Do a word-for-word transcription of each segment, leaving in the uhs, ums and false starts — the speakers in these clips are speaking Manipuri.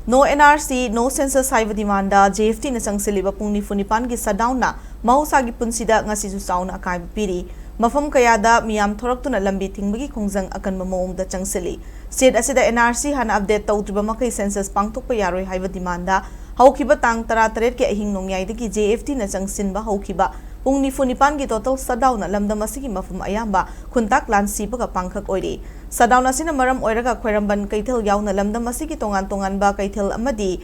No N R C, no census ꯍꯥꯏꯕ demand ꯗ J F T ꯅ ꯆꯪꯁꯤꯜꯂꯤꯕ ꯄꯨꯡ ꯅꯤꯐꯨ ꯅꯤꯄꯥꯟꯒꯤ shutdown ꯅ ꯃꯍꯧꯁꯥꯒꯤ ꯄꯨꯟꯁꯤꯗ ꯉꯁꯤꯁꯨ ꯆꯥꯎꯅ ꯑꯀꯥꯏꯕ ꯄꯤꯔꯤ꯫ ꯃꯐꯝ ꯀꯌꯥꯗ ꯃꯤꯌꯥꯝ ꯊꯣꯔꯛꯇꯨꯅ ꯂꯝꯕꯤ ꯊꯤꯡꯕꯒꯤ ꯈꯣꯡꯖꯪ ꯑꯀꯟꯕ ꯃꯑꯣꯡꯗ ꯆꯪꯁꯤꯜꯂꯤ꯫ State ꯑꯁꯤꯗ N R C ꯍꯥꯟꯅ update ꯇꯧꯗ꯭ꯔꯤꯕ ꯃꯈꯩ census ꯄꯥꯡꯊꯣꯛꯄ ꯌꯥꯔꯣꯏ ꯍꯥꯏꯕ demand ꯗ ꯍꯧꯈꯤꯕ ꯇꯥꯡ ꯇꯔꯥꯇꯔꯦꯠꯀꯤ ꯑꯍꯤꯡ ꯅꯣꯡꯌꯥꯏꯗꯒꯤ J F T ꯅ ꯆꯪꯁꯤꯟꯕ ꯍꯧꯈꯤꯕ ꯄꯨꯡ ꯅꯤꯐꯨ ꯅꯤꯄꯥꯟꯒꯤ total shutdown ꯅ ꯂꯝꯗꯝ ꯑꯁꯤꯒꯤ ꯃꯐꯝ ꯑꯌꯥꯝꯕ ꯈꯨꯟꯇꯥꯛ ꯂꯥꯟ ꯁꯤꯕꯒ ꯄꯥꯡꯈꯛ ꯑꯣꯏꯔꯤ꯫ Shutdown ꯑꯁꯤꯅ ꯃꯔꯝ ꯑꯣꯏꯔꯒ ꯈ꯭ꯋꯥꯏꯔꯝꯕꯟ ꯀꯩꯊꯦꯜ ꯌꯥꯎꯅ ꯂꯝꯗꯝ ꯑꯁꯤꯒꯤ ꯇꯣꯉꯥꯟ ꯇꯣꯉꯥꯟꯕ ꯀꯩꯊꯦꯜ ꯑꯃꯗꯤ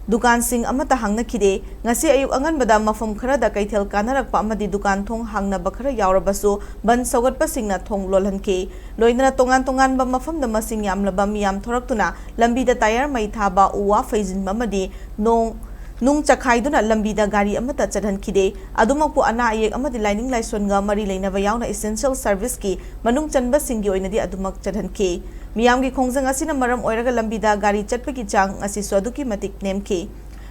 ꯗꯨꯀꯥꯟꯁꯤꯡ ꯑꯃꯠꯇ ꯍꯥꯡꯅꯈꯤꯗꯦ꯫ ꯉꯁꯤ ꯑꯌꯨꯛ ꯑꯉꯟꯕꯗ ꯃꯐꯝ ꯈꯔꯗ ꯀꯩꯊꯦꯜ ꯀꯥꯅꯔꯛꯄ ꯑꯃꯗꯤ ꯗꯨꯀꯥꯟ ꯊꯣꯡ ꯍꯥꯡꯅꯕ ꯈꯔ ꯌꯥꯎꯔꯕꯁꯨ, ꯕꯟ ꯁꯧꯒꯠꯄꯁꯤꯡꯅ ꯊꯣꯡ ꯂꯣꯜꯍꯟꯈꯤ꯫ ꯂꯣꯏꯅꯅ ꯇꯣꯉꯥꯟ ꯇꯣꯉꯥꯟꯕ ꯃꯐꯝꯗ ꯃꯁꯤꯡ ꯌꯥꯝꯂꯕ ꯃꯤꯌꯥꯝ ꯊꯣꯔꯛꯇꯨꯅ ꯂꯝꯕꯤꯗ ꯇꯥꯌꯔ ꯃꯩ ꯊꯥꯕ, ꯎ ꯋꯥ ꯐꯩꯖꯤꯟꯕ ꯑꯃꯗꯤ ꯅꯣꯡ, ꯅꯨꯡ ꯆꯈꯥꯏꯗꯨꯅ ꯂꯝꯕꯤꯗ ꯒꯥꯔꯤ ꯑꯃꯠꯇ ꯆꯠꯍꯟꯈꯤꯗꯦ꯫ ꯑꯗꯨꯃꯛꯄꯨ ꯑꯅꯥ ꯑꯌꯦꯛ ꯑꯃꯗꯤ ꯂꯥꯏꯅꯤꯡ ꯂꯥꯏꯁꯣꯟꯒ ꯃꯔꯤ ꯂꯩꯅꯕ ꯌꯥꯎꯅ essential service ꯀꯤ ꯃꯅꯨꯡ ꯆꯟꯕꯁꯤꯡꯒꯤ ꯑꯣꯏꯅꯗꯤ ꯑꯗꯨꯃꯛ ꯆꯠꯍꯟꯈꯤ꯫ ꯃꯤꯌꯥꯝꯒꯤ ꯈꯣꯡꯖꯪ ꯑꯁꯤꯅ ꯃꯔꯝ ꯑꯣꯏꯔꯒ ꯂꯝꯕꯤꯗ ꯒꯥꯔꯤ ꯆꯠꯄꯒꯤ ꯆꯥꯡ ꯉꯁꯤꯁꯨ ꯑꯗꯨꯛꯀꯤ ꯃꯇꯤꯛ ꯅꯦꯝꯈꯤ꯫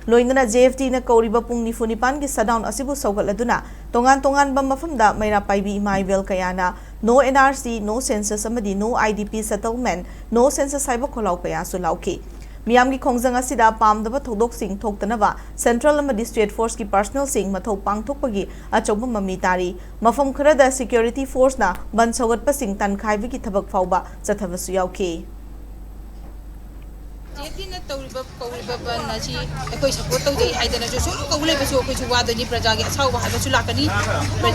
ꯂꯣꯏꯅꯅ J F T ꯅ ꯀꯧꯔꯤꯕ ꯄꯨꯡ ꯅꯤꯐꯨ ꯅꯤꯄꯥꯟꯒꯤ shutdown ꯑꯁꯤꯕꯨ ꯁꯧꯒꯠꯂꯗꯨꯅ ꯇꯣꯉꯥꯟ ꯇꯣꯉꯥꯟꯕ ꯃꯐꯝꯗ ꯃꯩꯔꯥ ꯄꯥꯏꯕꯤ ꯏꯃꯥ ꯏꯕꯦꯜ ꯀꯌꯥꯅ No N R C, no census ꯑꯃꯗꯤ No I D P settlement, no census ꯍꯥꯏꯕ ꯈꯣꯜꯂꯥꯎ ꯀꯌꯥꯁꯨ ꯂꯥꯎꯈꯤ꯫ ꯃꯤꯌꯥꯝꯒꯤ ꯈꯣꯡꯖꯪ ꯑꯁꯤꯗ ꯄꯥꯝꯗꯕ ꯊꯧꯗꯣꯛꯁꯤꯡ ꯊꯣꯛꯇꯅꯕ central ꯑꯃꯗꯤ state force ꯀꯤ personnel ꯁꯤꯡ ꯃꯊꯧ ꯄꯥꯡꯊꯣꯛꯄꯒꯤ ꯑꯆꯧꯕ ꯃꯃꯤ ꯇꯥꯔꯤ꯫ ꯃꯐꯝ ꯈꯔꯗ security force ꯅ ꯕꯟ ꯁꯧꯒꯠꯄꯁꯤꯡ ꯇꯥꯟꯈꯥꯏꯕꯒꯤ ꯊꯕꯛ ꯐꯥꯎꯕ ꯆꯠꯊꯕꯁꯨ ꯌꯥꯎꯈꯤ꯫ J F T ꯅ ꯇꯧꯔꯤꯕ, ꯀꯧꯔꯤꯕ ꯕꯟ ꯑꯁꯤ ꯑꯩꯈꯣꯏ support ꯇꯧꯖꯩ ꯍꯥꯏꯗꯅꯁꯨ ꯁꯨꯝ ꯀꯧ ꯂꯩꯕꯁꯨ ꯑꯩꯈꯣꯏꯁꯨ ꯋꯥꯗꯣꯏꯅꯤ, ꯄ꯭ꯔꯖꯥꯒꯤ ꯑꯁꯥꯎꯕ ꯍꯥꯏꯕꯁꯨ ꯂꯥꯛꯀꯅꯤ꯫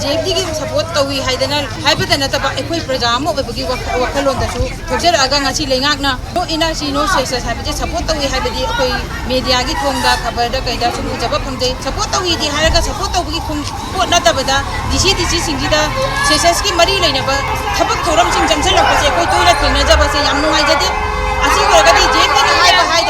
J F T ꯒꯤ support ꯇꯧꯏ ꯍꯥꯏꯗꯅ ꯍꯥꯏꯕꯗ ꯅꯠꯇꯕ, ꯑꯩꯈꯣꯏ ꯄ꯭ꯔꯖꯥ ꯑꯃ ꯑꯣꯏꯕꯒꯤ ꯋꯥꯈ-, ꯋꯥꯈꯜꯂꯣꯟꯗꯁꯨ ꯊꯣꯛꯆꯔꯛꯑꯒ ꯉꯁꯤ ꯂꯩꯉꯥꯛꯅ No N R C, no census ꯍꯥꯏꯕꯁꯦ support ꯇꯧꯏ ꯍꯥꯏꯕꯗꯤ ꯑꯩꯈꯣꯏ media ꯒꯤ ꯊꯣꯡꯗ, ꯈꯕꯔꯗ ꯀꯩꯗ ꯁꯨꯝ ꯎꯖꯕ ꯐꯪꯖꯩ꯫ Support ꯇꯧꯏꯗꯤ ꯍꯥꯏꯔꯒ support ꯇꯧꯕꯒꯤ ꯈꯣꯡ-, ꯄꯣꯠ ꯅꯠꯇꯕꯗ D C D C ꯁꯤꯡꯁꯤꯗ census ꯀꯤ ꯃꯔꯤ ꯂꯩꯅꯕ ꯊꯕꯛ ꯊꯧꯔꯝꯁꯤꯡ ꯆꯪꯁꯤꯜꯂꯛꯄꯁꯦ ꯑꯩꯈꯣꯏ ꯇꯣꯏꯅ ꯊꯦꯡꯅꯖꯕꯁꯦ ꯌꯥꯝ ꯅꯨꯡꯉꯥꯏꯖꯗꯦ꯫ ꯑꯁꯤ ꯑꯣꯏꯔꯒꯗꯤ J F T ꯅ ꯍꯥꯏꯕ ꯍꯥꯏꯗꯤ